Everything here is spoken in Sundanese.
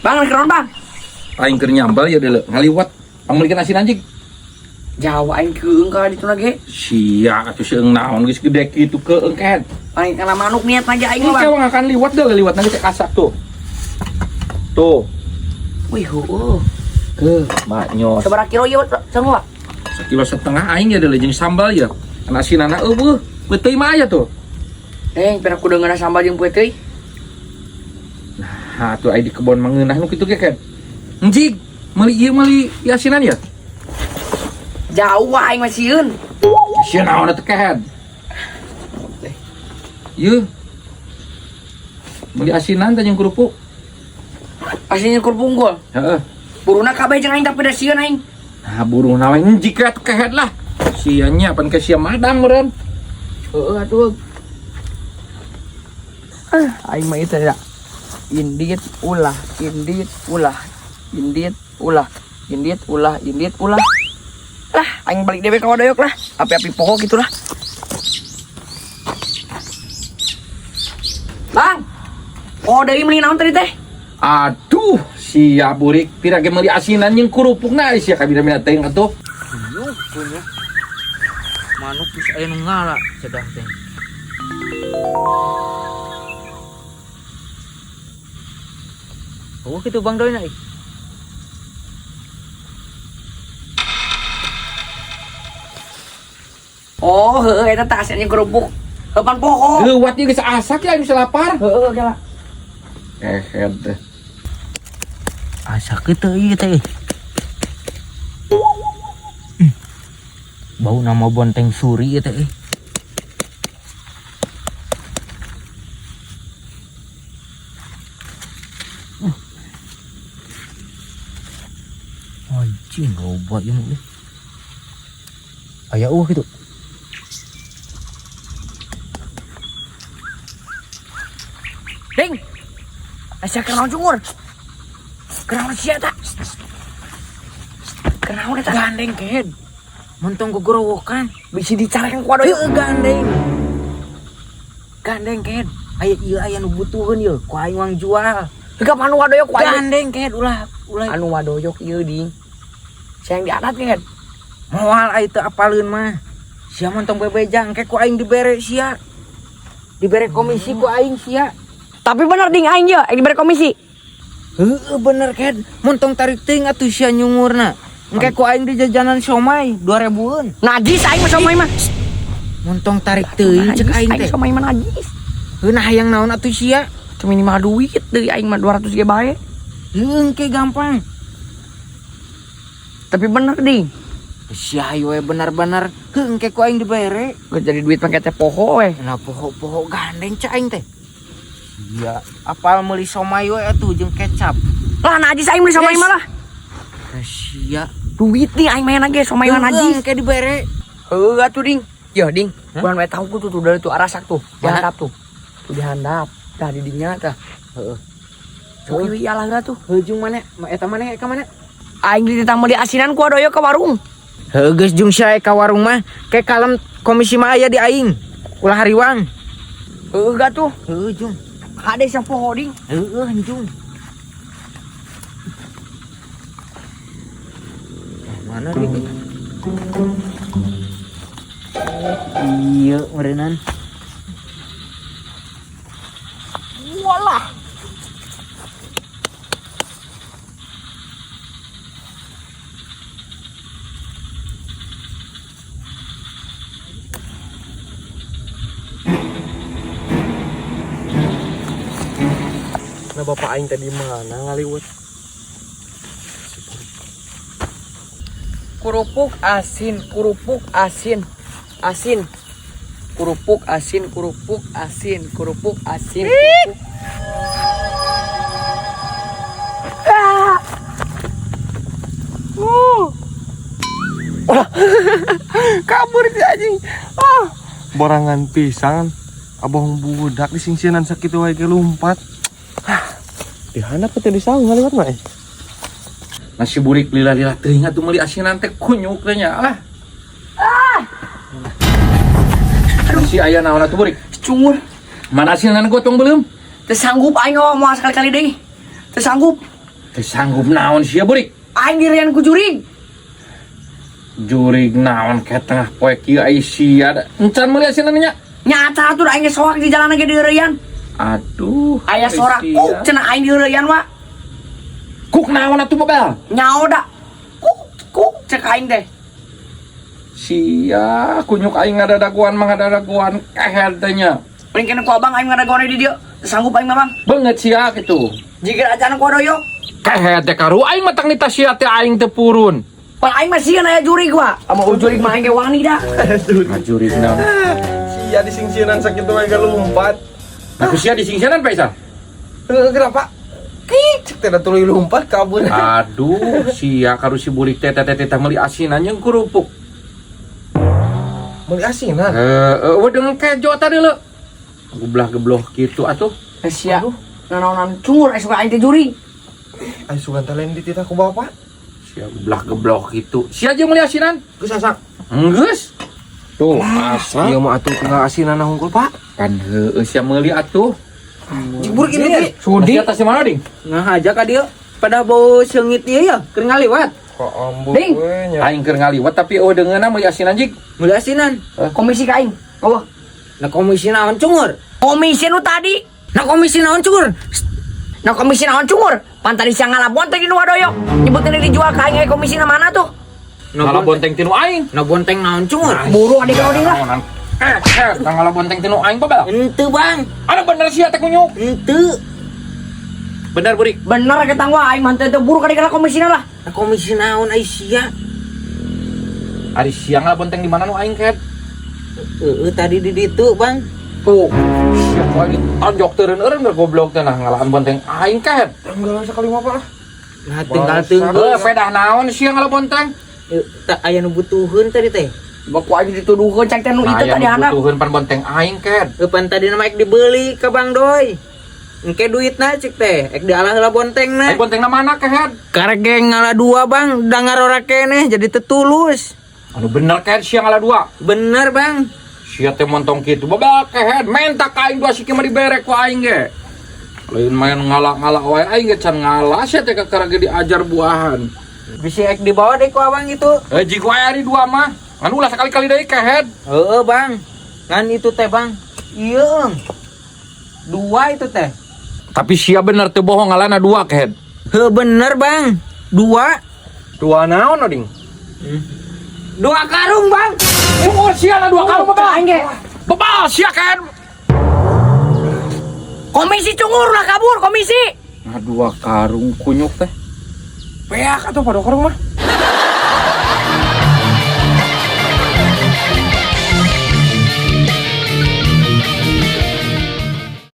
Bang, keron bang. Aing keur nyambal ya deuleu ngaliwat. Pangmeulikeun asin anjing. Jawa aing keung ka ditu lagi. Sia atuh sieung naon geus gede kitu keung kehed. Aing kana manuk niat aja aing Ini mah. kayak akan liwat dah liwat nanti cek asak tuh. Tuh. Wih, heueuh. Ke maknyos. Sabaraha kilo ieu semua? Sekilo setengah aing ya deuleu jeung sambal ya. Kana asinana eueuh. Peuteuy mah aya tuh. Eh, pernah kudu ngeunah sambal jeung peuteuy. Nah, tuh aing di kebon mangeunah nu kitu ge kan. Enjig, meuli ieu meuli asinan ya. Jauh aing mah sieun. Sieun naon atuh kehed. Ieu. Meuli asinan teh jeung kerupuk. Asin jeung kerupuk unggul. Heeh. Buruna kabeh jeung aing tapi da sieun aing. Nah, burung naon enjig atuh kehed lah. Sianya pan ke sia madang meureun. Heeh atuh. Ah, aing mah itu ya. Indit ulah, indit ulah, indit ulah, indit ulah, indit ulah. Lah, aing balik dewe ka Wadoyok lah. Api-api pokok gitulah. Bang. Oh, deui meuli naon tadi teh? Aduh, sia burik pira ge meuli asinan jeung kerupukna sia kabina-bina teuing atuh. Kunyuk, kunyuk. Manuk geus aya nu ngala cedah teh. Oh, kitu Bang Doi na ih. Oh, heueuh eta teh asin jeung kerupuk. Heupan pokok. Leuwat ieu geus asak ya geus lapar. Heueuh gela. Kehed teh. Asak kitu ieu teh. Bau nama bonteng suri ieu teh. Anjing loba ieu mah. Aya eueuh kitu. Ding. Asa kenaon cungur? Kenaon sia eta? Kenaon eta? Gandeng kehed. Montong gogorowokan. Bisi dicarekan ku Wadoyok. Heueuh gandeng. Gandeng kehed. Aya ieu aya nu butuheun ieu, ku aing wang jual. Heuh anu Wadoyok ku aing. Gandeng kehed ulah ulah Anu Wadoyok ieu ding. Sayang diadat kehed. Moal aya teu apaleun mah. Sia montong bebeja engke ku aing dibere sia. Dibere komisi ku aing sia. Tapi bener ding aing ye, aing dibere komisi. Heueuh bener kehed. Montong tarik teuing atuh sia nyungurna. Engke ku aing di jajanan siomay 2000-eun. Najis aing mah siomay mah. Montong tarik teuing cek aing teh. Siomay mah najis. Heuh nah hayang naon atuh sia? Teu minimal duit deui aing mah 200 ge bae. Heueuh engke gampang. Tapi bener ding. Sia hayu we bener-bener. Heuh engke ku aing dibere. Geus jadi duit pake teh poho we. Nah poho-poho gandeng cek aing teh. Sia apal meuli somay we atuh jeung kecap. Lah najis aing meuli somay mah lah. Sia duit nih aing main lagi somay mah najis. Engke dibere. Heueuh atuh ding. Yeuh ding. Hah? Bulan we tahu tuh tuh dari tuh arasak tuh. Mana? Dihandap tuh. Tuh dihandap. Tah di dinya tah. Heeh. Sok ieu iyalah heula tuh. Heuh jeung mana? Eta mana ka mana? Aing dititah meuli asinan ku Wadoyok ka warung. Heuh geus jeung sia ka warung mah ke kalem komisi mah aya di aing. Ulah hariwang. Heueuh gatuh. Heueuh jeung. Kade sia poho ding. Heueuh jeung. Mana nih? Iya, merenan. Walah. Nah, bapak aing tadi mana ngaliwat? Kerupuk asin, kerupuk asin, asin. Kerupuk asin, kerupuk asin, kerupuk asin. Kerupuk. Ah. Wah. Kabur si anjing. Ah. Borangan pisan. Abang budak disingsieunan sakitu wae ge lumpat. Ah. Dihandap teh di saung ngaliwat mah. Nasi burik lila-lila teuing atuh meuli asinan teh kunyuk teh nya lah. Ah. Aduh si aya naon atuh burik? Cungur. Mana asinan gotong belum? Teu sanggup aing ngomong moal sekali-kali deui. Teu sanggup. Teu sanggup naon sia, Burik? Aing dirian ku jurig. Jurig naon ke tengah poe kieu ai sia? Encan meuli asinan nya. Nyata atuh, aing ge soak di jalan ge diheureuyan. Aduh. Aya sorak sia. kuk cenah aing diheureuyan wa. Kuk naon atuh, Babel? Nyao da. Kuk kuk cek aing teh. Sia kunyuk aing ngadadaguan mah ngadadaguan kehed teh nya. Paling kena ku abang aing ngadagoan di dieu. Teu sanggup aing mah, Bang. Beungeut sia kitu. Jika acan ku doyok. Kehed teh karu aing mah tang nita sia teh aing teu purun. Pan aing mah sieun aya jurig wa. Ama jurig mah aing ge wani da. Ngajurig naon? Sia disingsieunan sakitu wae ge lompat. Nah, ku sia disingsieunan, Faisal. Heuh, kenapa? Kicik teh da tuluy lompat kabur. Aduh, sia karu si Burik teh teh teh teh meuli asinan jeung kerupuk. Meuli asinan. Heeh, uh, kejo tadi leu. Gublah gebloh kitu atuh. Eh, sia. Nanaonan cungur aya suka aing teh jurig. Ai sugan teh lain dititah ku bapak. Sia gublah gebloh kitu. Sia jeung meuli asinan? Geus asak. Enggeus. Tuh, asa. Ieu mah atuh tinggal asinan hungkul, Pak. Kan heueuh sia meuli atuh. Cik Burik ini teh. Sudi atas di mana, Ding? Ngahaja ka dieu. Pada bau seungit ieu ya, keur ngaliwat. Kok ambu Ding. we nya. Aing keur ngaliwat tapi eueuh deungeunna meuli asinan jig. Meuli asinan. Komisi ka aing. Oh, Nah, komisi naon cungur? Komisi nu tadi. Nah, komisi naon cungur? Nah, komisi naon cungur? Pan tadi sia ngala bonteng di nu doyok. Nyebutin dijual ka aing, komisi na mana tuh? Ngala bonteng tinu aing. Nah, bonteng naon cungur? Buru adik adik lah. Naonan? Eh, eh, ngala bonteng tinu aing, Babel. Henteu, Bang. Anu bener sia teh kunyuk. Henteu. Bener, Burik. Bener ketang wa aing mah teu buru adik komisina lah. Nah, komisi naon ai sia? Ari sia ngala bonteng di mana nu aing ket? Heeh, tadi di ditu, Bang. Tuh, sia kok aing tonjok teureun-eureun geus goblok teh nah ngalaan bonteng aing ket. Tanggal sekali mah, Pak. Nah, tinggal Bangsat. tunggu. Heuh, pedah naon sia ngala bonteng? Tak aya nu butuheun tadi teh. Baku aing dituduhkeun cek teh nu itu Nah, tadi aya nu handap. butuheun pan bonteng aing ket. Eupan tadi nama ek dibeli ka Bang Doi. Engke duitna cek teh, ek dialah heula bontengna. Ai bontengna mana kehed? Karek ge ngala dua, Bang, da ngarora keneh jadi tetulus. Anu bener kehed sia ngala dua? Bener, Bang. Sia teh montong kitu babel kehed, menta ka aing dua siki mah dibere ku aing ge. Lain main ngala-ngala wae, aing ge can ngala sia teh kakara ge diajar buahan. Bisa ek dibawa deh ku abang itu. Eh, jig wae ari dua mah. Anu ulah sekali-kali deui kehed. Heeh, Bang. Ngan itu teh, Bang. Iya, Eng. Dua itu teh. Tapi sia bener teu bohong ngalana dua kehed? Heuh, bener, Bang. Dua. Dua naon, Ding? Dua karung, Bang. Umur sia na dua karung, babel. Aing ge. Bebal sia kehed. Komisi cungur lah kabur komisi. Nah, dua karung kunyuk teh. Peak atuh pada karung mah.